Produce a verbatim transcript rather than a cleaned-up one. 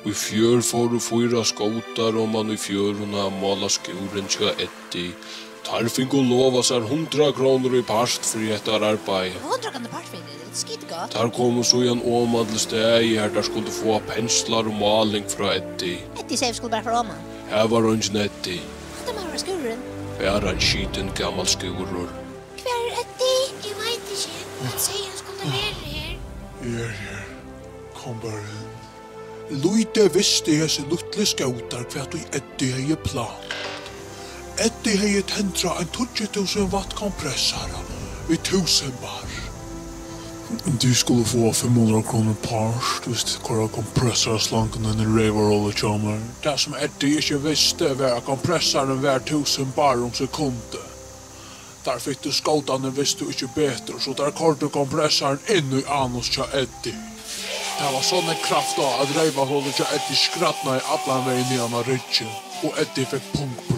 Í fjør fóru fýra skótar oman í fjøruna at mála skúrin hjá Eddi. Teir fingu lovað sær hundrað krónur í part fyri hetta arbeiðið. Hundrað krónur í part fyri, tað er skitgott. Teir komu síðan oman til staðið, har teir skuldu fáa penslar og máling frá Eddi. Eddi segði, vit skulu bara fara oman. Har var eingin Eddi. Hatta má vera skúrin. Bara ein skitin gamal skúrur. Hvar er Eddi? Eg veit ikki. Hann segði, hann skuldi verið her. Eg eri her. Kom bara inn. Lítið visti hesi lítlu skótar, hvat ið Eddi hevði planlagt. Eddi hevði tendrað ein tíggju túsund watt kompressara við túsund bar. Tit skulu fáa fimm hundrað krónur part, viss tit koyra kompressaraslongina inn í reyvarholið hjá mær. Tað, sum Eddi ikki visti, var, at kompressarin var túsund bar um sekundið. Teir fittu skótarnir vistu ikki betur, so teir koyrdu kompressaran inn í anus hjá Eddi. Tað var so nógv kraft á, at reyvarholið hjá Eddi skrædnaði allan vegin niðan á ryggin, og Eddi fekk pung